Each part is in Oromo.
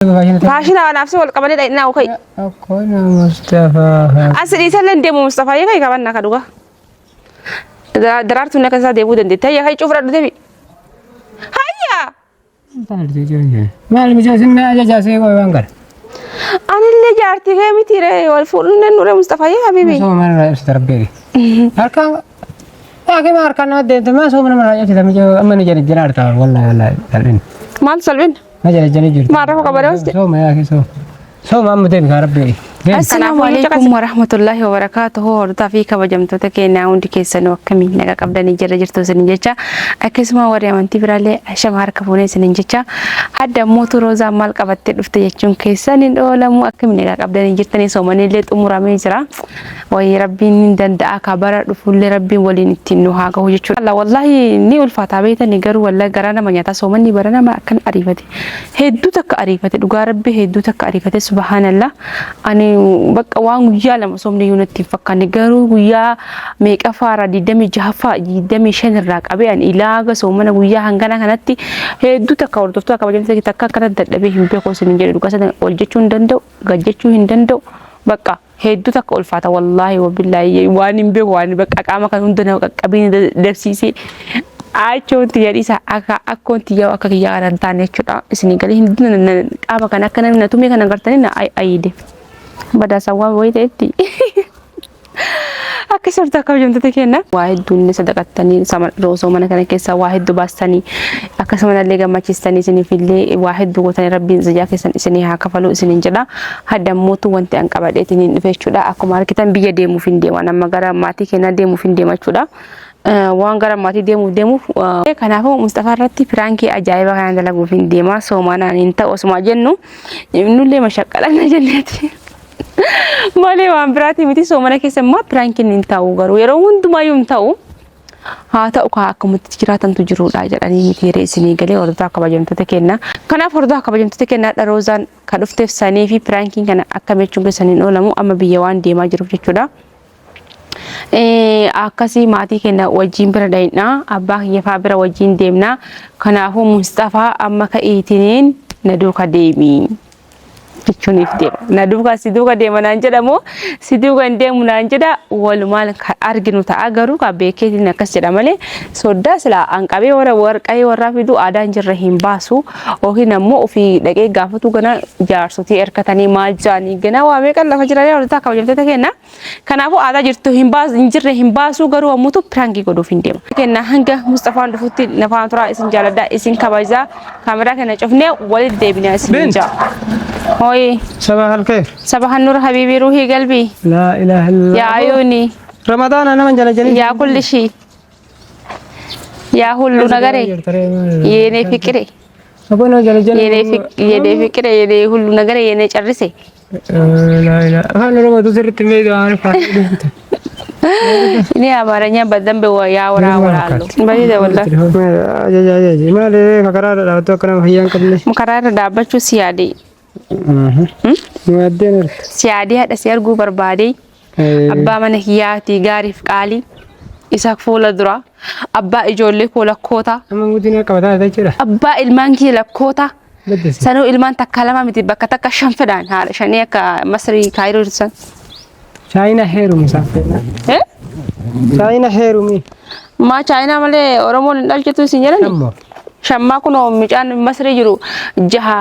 Faashina anaaf si wal qabanii dhaqnaa okay. Akkona Mustafaa. As dhiisallee hin deemu Mustafaa yoo kai qabannaa ka dhugaa. Daraartuun akka isaa deemuu dandeetti. Hayya kai cuuf fudhadhu deebi. Hayya! Maal mijaa sinna ajajaa see waan kana. Anillee jaartii kee miti ree wal fuudhuun nan nuree Mustafaa yaa habibi. Sooma mana irraa ibsita rabbeeri. Harkaan Yaa harkaan nama deemte maa sooma nama irraa ibsita mijaa amma ni jala jala artaa wallahi wallahi salphina. Maaltu salphina? Na jala jala jirti. Maal rakkoo qabadee hoste? Sooma yaa sooma. Sooma amma deemi kaa rabbeeri. Deemi. Assalaamu alaikum warahmatullahi wabarakatuhu. Hordofaa fi kabajamtoota keenya hundi keessanuu akkamiin naga qabdanii jirra jirtu isinin jecha, akkasuma warri amantii biraallee ashama harka fuunee isinin jecha. Hadda mootu Roozaan maal qabattee dhufte jechuun keessan hin oolamu. Akkamiin nagaa qabdanii jirtanii? Soomanillee xumuramee jira. Wayii rabbiin ni danda'a ka bara dhufullee rabbiin waliin ittiin nu haa gahu jechuudha. Allah wallahi ni ulfaataa beektanii, garuu wallahi garaa nama nyaataa. Soomanni bara nama akkan ariifate, hedduu takka ariifate, dhugaa rabbi hedduu takka ariifate. Subhaanallah, ani bakka waan guyyaa 2 soomni iyyuu natti hin fakkaanne, garuu guyyaa meeqaffaarraa, 26ffaa, 25 irraa qabee ani ilaaga soomana guyyaa hangana kanatti hedduu takka hordoftoota kabajamtoota takka akkana dadhabee hin beeku isin jedhu. Dhugaa sana ol jechuu hin danda'u, gad jechuu hin danda'u, bakka hedduu takka ulfaata. Wallaahi wabillaahi waan hin beeku, waan bakka qaama kan hunda nama qaqqabee dadhabsiisee achoon tiyya dhiisa, akka akkoon tiyya akka kiyyaa kana hin taane jechuudha. Isinii galee hin qaama kana akka namni na tumee kana gartanii na ayiide badaasan waan wayii ta'etti akka sirta kabajamtoota keenya. Waa hedduun ni sadaqattanii roosoo mana kana keessaa waa hedduu baastanii, akkasuma illee gammachiistanii, isiniif illee waa hedduu gootanii, rabbiin zajaa keessan isinii haa kafalu isiniin jedha. Hadda mootu wanti an qabadheetiin hin dhufe jechuudha. Akkuma argitan biyya deemuuf hin deema. Nama gara maatii keenyaa deemuuf hin deema jechuudha. Waan gara maatii deemuuf deemuuf, kanaafuu Mustafaa irratti piraankii ajaa'iba kana dalaguuf hin deema. Soomanaan hin ta'u osuma jennu nullee mashaqqalanna jenneeti. Malee waan biraatii miti, soomana keessa immoo piraankiin hin ta'u, garuu yeroo hundumaayyuu hin ta'u. Haa ta'u kaa, akkamatti jiraatantu jiruudha jedhanii miti hiree isinii galee, hordofaa kabajamtoota kenna. Kanaaf hordofaa kabajamtoota kenna, Roozaan kan dhufteef sanii fi piraankiin kana akkam jechuun keessan hin oolamu, amma biyya waan deemaa jiruuf jechuudha. Akkasii maatii keenya wajjin bira dhayinaa, abbaa kiyya fa'aa bira wajjin deemna. Kanaafuu Mustafaa amma ka'iitiniin na duuka deemi jechuuniif deema. Na duuka, si duuka deema naan jedhamu, si duuka hin deemu naan jedha, walumaan kan arginu ta'a. Garuu kan beekeetiin akkas jedha malee soddaa silaa an qabee warra warqee warraa fidu aadaa hin jirre hin baasu, yookiin ammoo ofii dhaqee gaafatu gana jaarsotii erkatanii maal jaanii gana waa meeqan lafa jiranii, hordofaa kabajamtoota keenya. Kanaafuu aadaa jirtu hin baasu, hin jirre hin baasu, garuu ammutu piraankii godhuuf hin deema. Kenna hanga Mustafaan dhufutti nafaan turaa, isin jaaladha, isin kabajaa, kaameraa kana cufnee walitti deebinaa isin Bint. jaa. Hooyi. Sabah alkhair. Sabahan nur habibi ruhii galbii. La ilaha illallah. Yaa ayuuni. Ramadaana nama jala jala. Yaa kulli shii. Yaa hullu nagare. Yeenee fiqire. Aboo jala jala. Yeenee fiqire, yeenee hullu nagare, yeenee carrise. Afaan Oromoo sirriitti hin beektu, afaan Faarsi. Ini አማርኛ በደንብ ያወራወራሉ። Bareeda wallahi. Ajaja ajaji. Maali karaa irra dhaabbattu akka nama fayyaa hin qabne? Karaa irra dhaabbachuu si yaade. Nu yaaddeen erga. Si yaadee haadha si arguu barbaade. Abbaa mana kiyyaatii gaariif qaalii. Isa fuula dura. Abbaa ijoollee koo lakkoota. Amma guutiin harka mataa jechuudha. Abbaa ilmaan kiyya lakkoota. Baddasi. Sanuu ilmaan takka lama miti, bakka takka shan fedhaan haadha shanii akka Masrii Kaayiroo jirtu san. Chaayina heerumi saaffeedha. Eh? Chaayina heerumi. Maa Chaayinaa malee Oromoon hin dhalchitu isin jedhani? Ammoo. Shammaa kunoo mucaan Masrii jiru jaha,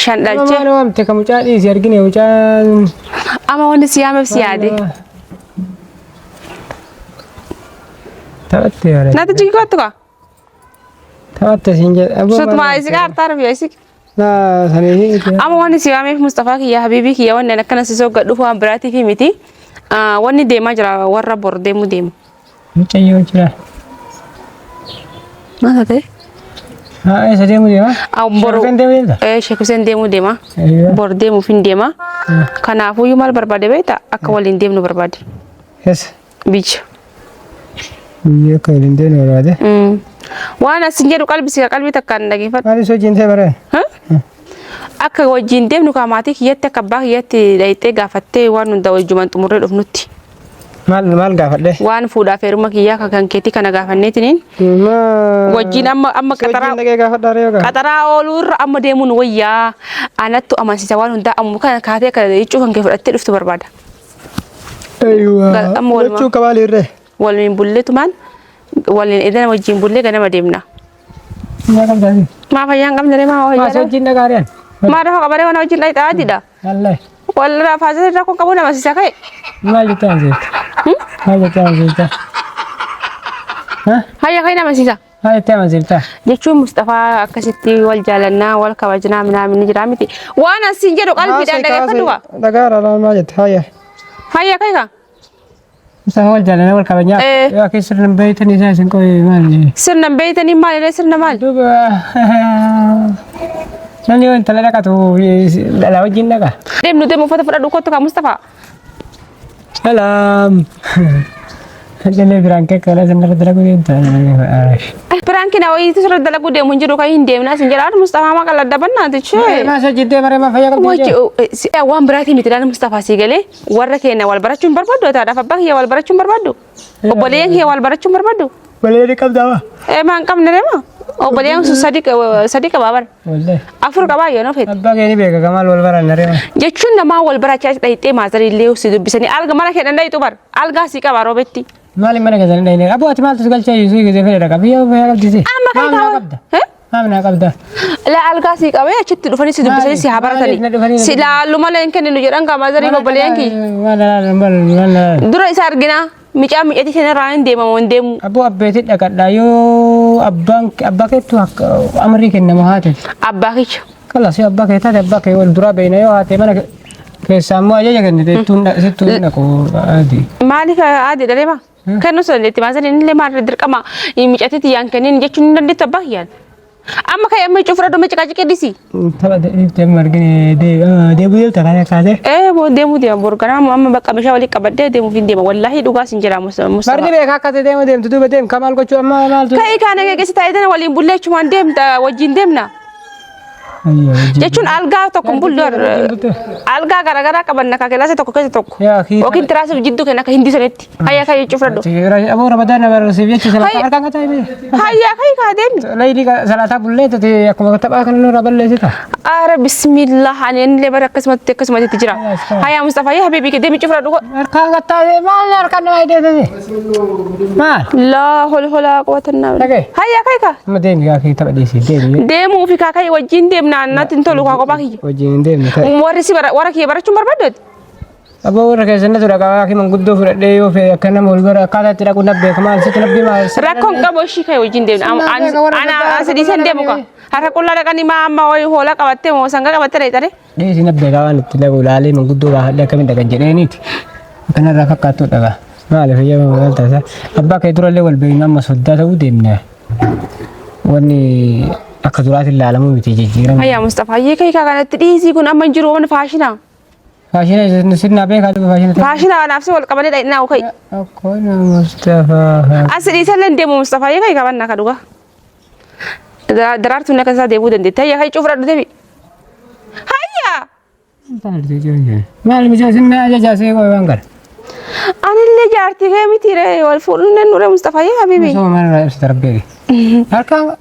shan Nama dhalchee. maal waamte ka mucaa dhiisi argine mucaan. Amma wanni si yaameef si yaade. Taphatte yaada. Natti jigi kottu kaa. Taphatte siin jedhe. Aboo Sutuma maal isi qaartaa rafi isi. Laa sanii fi. Amma wanni si yaameef Mustafaa kiyya, Habiibii kiyya, wanni ani akkana si sooggadhuuf dhufu waan biraatiif miti. Wanni deemaa jira warra bor deemuu deema. Mucayyoo jira. Maal taate? Haa, eessa deemuu deema? Boru. Sheekh deemuu deemta? Sheekh Hussein deemuu deema. Eeyyoo. Bor deemuuf hin deema. Kanaafuyyuu maal barbaade beektaa? Akka waliin deemnu barbaade. Eessa? Biyya. Biyya akka waliin deemnu barbaade. Waan asin jedhu qalbi si qalbii takkaan dhageeffadhu. Maaliif sochiin ta'e bareen? Akka wajjin deemnu kaa, maatii kiyyatti akka abbaa kiyyatti dhayxee gaafattee waan hunda wajjumaan xumurree dhufnutti. Maal maal gaafadhe? Waan fuudhaaf heeruma kiyyaa kan kan keetii kana gaafanneetiniin wajjin amma amma qaxaraa Wajjin dhaqee gaafadhaa ree yookaan? qaxaraa ooluu irra amma deemuun wayyaa anattu amansiisa waan hundaa amma kana kaatee kana jechuu kan kee fudhattee dhuftu barbaada. Eeywa. Amma walumaa- Jechuu qabaa liirree. Waliin bulleetumaan waliin edana wajjin bullee ganama deemna. Maa qabdaa? Maa fayyaa hin qabne ree maa Maa wayyaa. wajjin dhaqaa reen? Maa rafa qabaree waan wajjin dhaqxaa adiidha. Wallahi. Walirraa faasisa irraa kun qabu nama sisa ka'e. Maal jettee amansiifta? Maal jettee amansiifta? Hayya ka'e nama sisa. Maal jettee amansiifta? Jechuun Mustafaa akkasitti wal jaalannaa wal kabajnaa minaamin ni jira miti. Waan asiin jedhu qalbiidhaan dhaggeeffadhu waa. Dhagaara maal jette? Hayya. Hayya ka'e kaa. Mustafa wal jaalannaa wal kabajnaa. Eh. Yoo akka sirna hin beektan isaa isin qoy maal? Sirna hin beektanii maal jedhee sirna maal? Duuba namni yoo intala dhaqatu dhalaa wajjin dhaqa. Deemnu deemu uffata fudhadhu kottu kaa Mustafaa. Salaam. Jallee biraan kee kana isin irra dalaguu deemta. Piraankiin wayiitu sirra dalaguu deemu hin jiru kan hin deemna isin jedha Mustafaa maa qalladda bannaati chee. Maa isa jiddee maree maa fayyaa qabdi. Wajji waan biraatii miti laala Mustafaa sii galee warra keenya wal barachuu hin barbaaddu ataadhaaf abbaa kiyya wal barachuu hin barbaaddu obboleeyyan kiyya wal barachuu hin barbaaddu. Balee ni qabdaa waa. Ee maa hin qabne deema obboleeyyan sun sadi qabaa bara Wallee. afur qabaa yoo feete. Abbaa kee ni beeka kamaal wal baran naree maa. Jechuun namaa wal barachaa dhayxee maazarii illee si dubbisanii alga mana kee danda'e bar algaa sii qabaa roobetti. Maali mana keessan hin dhayne. Aboo ati maaltu si galchee iyyuu gisee fedhe dhaqa. Biyya fayyaa qabdi si. Amma kan Maal naa kaawwa- qabda? Eh? Maal naa qabda? La algaa sii qabee achitti dhufanii si dubbisanii si haa Maaliif na dhufanii baratanii. na Si laallu malee hin kenninu jedhan kaa maazarii obboleeyyan kiyya. Maal maal maal maal. Dura isa arginaa micaa micatii sanarraa hin deemamu hin deemu. Aboo abbeetti dhaqadhaa yoo abbaan abbaa keettu akka amrii kennamu haa ta'e. Abbaa kiyya. Kalas yoo abbaa kee taate abbaa kee wal duraa beekna yoo haate mana keessaa immoo ajaja kennite sittuun hin dhaqu adii. Maaliif adii dhaleema? Kennu sun dandeetti maazariin illee maal dirqama micatii tiyyaan kennin jechuun hin dandeettu abbaa kiyyaan. Amma ka'e amma icuu fudhadhu mica qaciqee dhisii. Tapha deemu argine deebuu deemta kana kaasee. Ee boo deemuu deema bor ganama amma bakka meeshaa walii qabadhee deemuuf hin deema wallaahi dhugaa sin jedha Mustafa. Marni beekaa akka ta'e deemu deemtu duuba deem kamaal gochuu amma maaltu. Ka'ee kaana geggeessi taa'ee tana waliin bullee achumaan deemta wajjin deemna. Jechuun algaa tokko hin bullu algaa garaagaraa qabanna ka kilaasa tokko keessa tokko. Yaa kii- Yookiin tiraasiif jidduu kenna akka hindii sanitti. Hayya ka'ee jechuu fudhadhu. Aboo Ramadaan na barsiif jecha salaataa Hayya. harkaan qataa himee. Hayya ka'ee kaa deemi. Layli salaataa bullee tati akkuma taphaa kana nurra balleessita. Ara bismillah ani illee bara akkasumatti akkasumatti jira. Hayya, Hayya Mustafa hayya habibi kee deemi cufradhu. Harkaan qataa maal harkaan nama hidhee tati? Maal? Laa hol holaa quwwatannaa. Dhagee. Hayya ka'ee kaa. Amma deemi gaa kee tapha dhiisii deemi. Deemuu fi kaaka'ee wajjin deemnaan natti hin tolu kaa kophaa kiyya. Wajjin hin deemne ta'e. Warri si bara warra kiyya barachuun barbaaddu. Aboo warra keessan natu dhaqa kee manguddoo fudhadhee yoo fe'e akka nama wal bara akkaataa itti dhaqu nabbeek maal sitti nabbii maal. Rakkoon qabu ishii ka'e wajjin deemna. Sinaa beeka warra Ana gaddaa as dhiisee hin deemu kaa. Harka qullaa dhaqanii maa amma wayii hoolaa qabattee moo sangaa qabattee dheeyxare. Dhiisii nabbeekaa waan itti dhaqu ilaalee manguddoo gaafadhee akkamiin dhaqan jedheeniiti. Akkanarraa fakkaattu dhaqa. Maaliif iyya maal taasisaa? Abbaa kee durallee wal beeknu amma soddaa ta'uu deemna. Wanni akka duraatiin ilaalamuu miti jijjiirama. Hayyaa Mustafaa hayyee ka'e kaa kanatti dhiisii kun amma hin jiru waan faashina. Faashina sirnaa beekaa duuba faashina ta'e. Faashina kanaaf si wal qabanii dhaqnaa ka'e. Akkuma Mustafaa. As dhiisee illee hin deemu Mustafaa hayyee ka'e qabannaa ka dhugaa. Daraartuun akka isaa deebuu dandeetti. Hayyaa ka'e cuufradhu deebi. Hayyaa! Maal mijaa sinna ajajaa see waan kana. Anillee jaartii kee miti ree wal fuudhuun nan nure Mustafaa yaa habibi. Sooma mana irraa ibsita rabbeegi. Harkaan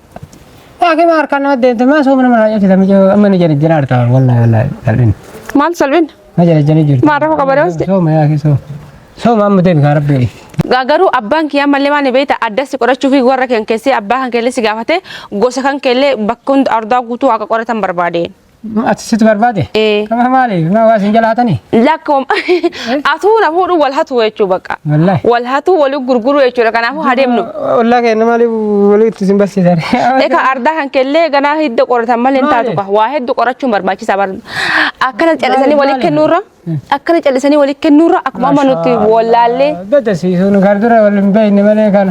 Haakima harkaan nama deemte maa sooma nama irraa ibsita mijaa amma ni jala jala harkaa wallahi wallahi salphina. Maal salphina? Ma jala jala jirti. Maal rakkoo qaba deemte? Sooma yaa kee sooma. Sooma amma deemi kaa rabbeegi. Garuu abbaan kiyyaa mallee maal beekta adda si qorachuu fi warra kan keessee abbaa kan keellee si gaafate gosa kan keellee bakka hunda ardaa guutuu akka qoratan barbaade. Ati situ barbaade? Ee. Kama maaliif? Maa waa isin jala hatanii? Lakkoom atuu na fuudhu wal hatu jechuu bakka. Wallaahi. Wal hatu wal gurguru jechuudha kanaafuu haa deemnu. Ollaa keenya maaliif walitti isin barsiisan? Eka ardaa kan kellee ganaa hidda qoratan malee hin taatu ka waa hedduu qorachuun barbaachisaa bar akkana callisanii walii kennuurra akkana callisanii walii kennuurra akkuma amma nuti wallaallee Badasiisuun kan dura wal hin beekne malee kan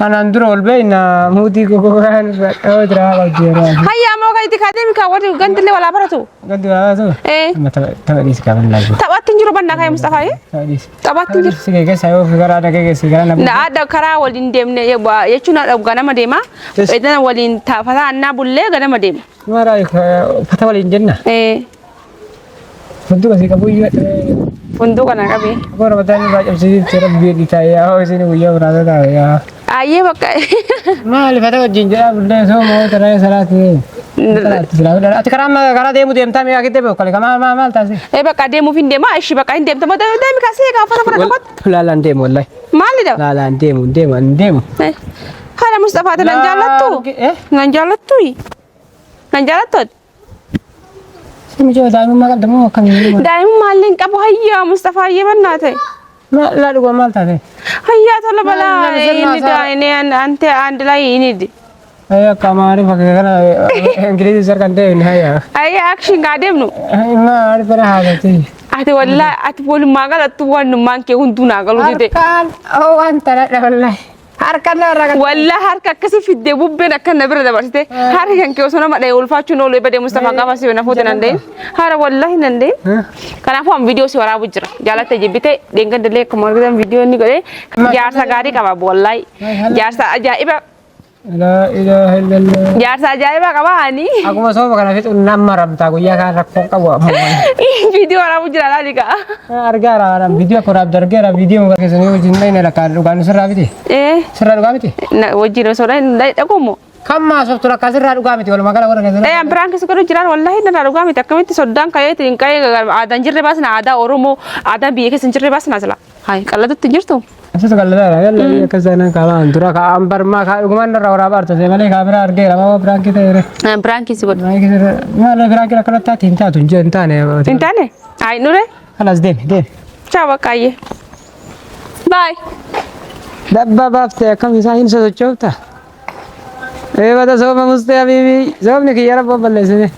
anaan dura wal beekna muutii gogogaan irra dhawoo jira qabdi yeroo ammaa. Hayya ammoo kan itti kaatee mikaa warri gandillee walaa baratu. Gandi waa ta'u. Ee. Amma tapha dhiisi qaban laagu. Taphaatti hin jiru bannaa kaayee Mustafaa. Tapha dhiisi. Taphaatti hin jiru. Si keessa yoo karaa dhaqee keessa karaa nama. Na adda karaa waliin deemne jechuun haadha ganama deema. Yes. Edana waliin fataa annaa bullee ganama deema. Mara fata waliin jenna. Ee. Wanti asii qabu iyyuu. Funduu kana qabi. Akkuma Ramadaan irraa cabsiisitti rabbi dhitaa yaa hoo isin guyyaa muraasa taa'e yaa. Ayyee bakka. Maali fata wajjin jedhaa bullee sooma hoo taree salaati. Ati karaa karaa deemu deemtaa mi'a kittee beeku kale maal maal taasise. Ee bakka deemuuf hin deema ishii bakka hin deemta moo deemi kaasee egaa uffata fudhadhu kottu. Laalaan deemu wallahi. Maali dha? Laalaan deemu deemu hin deemu. Haadha Mustafaa nan jaallattu? Nan jaallattu? Nan jaallattu ati? Mucaa daa'imummaa qabda moo akkamii? Daa'imummaa illee hin qabu hayyaa Mustafaa hayyee bannaa ta'e. Laa dhuguma maal taate? Hayyaa tola balaa Maal sirna inni haasaa- daa'inee ante አንድ ላይ እንሂድ። Akka amaari fakka kana Ingilizii sarkan ta'e hin hayyaa. Hayyaa action gaa deemnu. Maal bara haasati. Ati wallahi ati walumaa galattu wannummaan kee hunduu naa galuu dide. Harkaan waan tanadha wallahi. Harkaan narraa kan. Wallahi harka akkasii fiddee bubbeen akka na bira dabarsite harki kan kee osoo nama dha'e ulfaachuun oolu ebadee Mustafaa gaafa si na fuute nan deem. Hara wallahi nan deem. Kanaafuu an viidiyoo si waraabu jira. Jaalatte jibbite dheengadallee akkuma argitan viidiyoo inni godhe jaarsa gaarii qaba wallahi. Jaarsa ajaa'iba Laa ilaaha illallah. Jaarsa ajaa'iba qaba ani. Akkuma sooma kana fixu nan maramtaa guyyaa kaan rakkoo qabu. Viidiyoo waraabu jira laali kaa. Argaara waan viidiyoo akka waraabdu argeera viidiyoo muka keessanii wajjin dhayne lakkaan dhugaan sirraa miti. Eh Sirraa dhugaa miti. wajjin osoo dhaqumo. Kan maasoftu lakkaa sirraa dhugaa miti walumaa gala warra keessanii. Eh an biraan keessa godhu jiraan wallahi narraa dhugaa miti akkamitti soddaan ka'eetiin hin ka'ee aadaan jirre baasna aadaa Oromoo aadaan biyya keessa hin jirre baasna sila. Hayi qallatutti hin jirtu. Asitu qal'ataadha. Yalla akka sana kamaan dura kaan barmaa kaa dhugumaan irraa waraabaa artase malee kaa biraa argeera maa biraan kee ta'e. Biraan keessi godhu. Maal biraan kee akkanatti taate hin taatu hin taane. Hin taane? Hayi nure. Kalas deemi deemi. Ciao baqqaayyee. Bye. Dabba baaftee akkam isaa hin sosochoofta. Ee bada sooma mustee habiibii soomni kiyya rabbo balleessine.